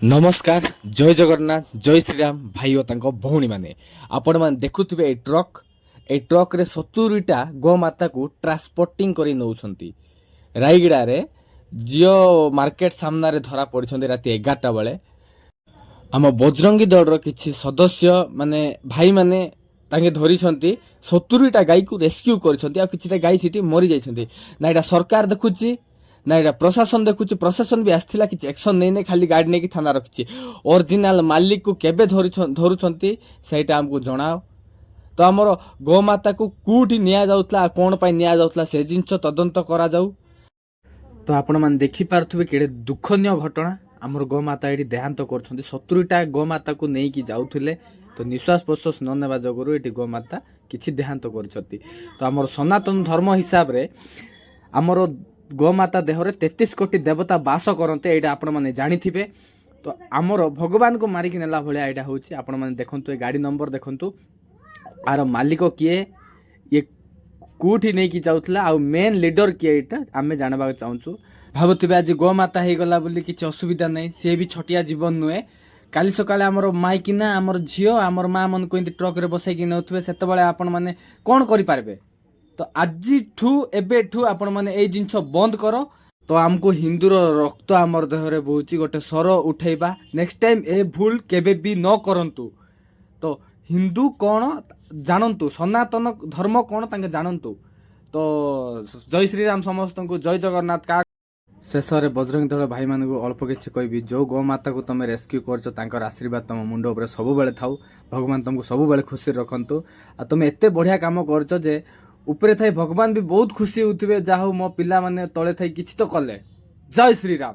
ନମସ୍କାର, ଜୟ ଜଗନ୍ନାଥ, ଜୟ ଶ୍ରୀରାମ। ଭାଇ ଓ ତାଙ୍କ ଭଉଣୀମାନେ, ଆପଣମାନେ ଦେଖୁଥିବେ ଏଇ ଟ୍ରକ୍। ଏଇ ଟ୍ରକ୍ରେ 70ଟା ଗୋମାତାକୁ ଟ୍ରାନ୍ସପୋର୍ଟିଂ କରି ନେଉଛନ୍ତି। ରାୟଗଡ଼ାରେ ଜିଓ ମାର୍କେଟ ସାମ୍ନାରେ ଧରା ପଡ଼ିଛନ୍ତି ରାତି 11ଟା ବେଳେ। ଆମ ବଜରଙ୍ଗୀ ଦଳର କିଛି ସଦସ୍ୟ ମାନେ, ଭାଇମାନେ ତାଙ୍କେ ଧରିଛନ୍ତି। 70ଟା ଗାଈକୁ ରେସ୍କ୍ୟୁ କରିଛନ୍ତି ଆଉ କିଛିଟା ଗାଈ ସେଠି ମରିଯାଇଛନ୍ତି। ନା ଏଇଟା ସରକାର ଦେଖୁଛି, ନା ଏଇଟା ପ୍ରଶାସନ ଦେଖୁଛି। ପ୍ରଶାସନ ବି ଆସିଥିଲା, କିଛି ଆକ୍ସନ୍ ନେଇନି, ଖାଲି ଗାଡ଼ି ନେଇକି ଥାନା ରଖିଛି। ଅରିଜିନାଲ ମାଲିକକୁ କେବେ ଧରୁଛନ୍ତି, ସେଇଟା ଆମକୁ ଜଣାଅ। ତ ଆମର ଗୋମାତାକୁ କୋଉଠି ନିଆଯାଉଥିଲା ଆଉ କ'ଣ ପାଇଁ ନିଆଯାଉଥିଲା, ସେ ଜିନିଷ ତଦନ୍ତ କରାଯାଉ। ତ ଆପଣମାନେ ଦେଖିପାରୁଥିବେ କେଡ଼େ ଦୁଃଖନୀୟ ଘଟଣା। ଆମର ଗୋମାତା ଏଠି ଦେହାନ୍ତ କରୁଛନ୍ତି। 70ଟା ଗୋମାତାକୁ ନେଇକି ଯାଉଥିଲେ, ତ ନିଶ୍ୱାସ ପ୍ରଶ୍ୱାସ ନ ନେବା ଯୋଗୁରୁ ଏଠି ଗୋମାତା କିଛି ଦେହାନ୍ତ କରିଛନ୍ତି। ତ ଆମର ସନାତନ ଧର୍ମ ହିସାବରେ ଆମର ଗୋମାତା ଦେହରେ 33 କୋଟି ଦେବତା ବାସ କରନ୍ତି, ଏଇଟା ଆପଣମାନେ ଜାଣିଥିବେ। ତ ଆମର ଭଗବାନଙ୍କୁ ମାରିକି ନେଲା ଭଳିଆ ଏଇଟା ହେଉଛି। ଆପଣମାନେ ଦେଖନ୍ତୁ, ଏ ଗାଡ଼ି ନମ୍ବର ଦେଖନ୍ତୁ, ଆର ମାଲିକ କିଏ, ଇଏ କୋଉଠି ନେଇକି ଯାଉଥିଲା ଆଉ ମେନ୍ ଲିଡର କିଏ, ଏଇଟା ଆମେ ଜାଣିବାକୁ ଚାହୁଁଛୁ। ଭାବୁଥିବେ ଆଜି ଗୋମାତା ହେଇଗଲା ବୋଲି କିଛି ଅସୁବିଧା ନାହିଁ। ସିଏ ବି ଛୋଟିଆ ଜୀବନ ନୁହେଁ। କାଲି ସକାଳେ ଆମର ମାଇକିନା, ଆମର ଝିଅ, ଆମର ମା ମାନଙ୍କୁ ଏମିତି ଟ୍ରକରେ ବସେଇକି ନେଉଥିବେ, ସେତେବେଳେ ଆପଣମାନେ କ'ଣ କରିପାରିବେ? ତ ଆଜିଠୁ, ଏବେଠୁ ଆପଣମାନେ ଏଇ ଜିନିଷ ବନ୍ଦ କର। ତ ଆମକୁ ହିନ୍ଦୁର ରକ୍ତ ଆମର ଦେହରେ ବହୁଛି, ଗୋଟେ ସ୍ୱର ଉଠେଇବା। ନେକ୍ସଟ ଟାଇମ୍ ଏ ଭୁଲ କେବେ ବି ନ କରନ୍ତୁ। ତ ହିନ୍ଦୁ କ'ଣ ଜାଣନ୍ତୁ, ସନାତନ ଧର୍ମ କ'ଣ ତାଙ୍କେ ଜାଣନ୍ତୁ। ତ ଜୟ ଶ୍ରୀରାମ ସମସ୍ତଙ୍କୁ, ଜୟ ଜଗନ୍ନାଥ। ଶେଷରେ ବଜରଙ୍ଗ ଦଳ ଭାଇମାନଙ୍କୁ ଅଳ୍ପ କିଛି କହିବି। ଯେଉଁ ଗୋମାତାକୁ ତୁମେ ରେସ୍କ୍ୟୁ କରୁଛ, ତାଙ୍କର ଆଶୀର୍ବାଦ ତୁମ ମୁଣ୍ଡ ଉପରେ ସବୁବେଳେ ଥାଉ। ଭଗବାନ ତୁମକୁ ସବୁବେଳେ ଖୁସିରେ ରଖନ୍ତୁ। ଆଉ ତୁମେ ଏତେ ବଢ଼ିଆ କାମ କରୁଛ ଯେ ଉପରେ ଥାଇ ଭଗବାନ ବି ବହୁତ ଖୁସି ହେଉଥିବେ, ଯାହା ହଉ ମୋ ପିଲାମାନେ ତଳେ ଥାଇ କିଛି ତ କଲେ। ଜୟ ଶ୍ରୀରାମ।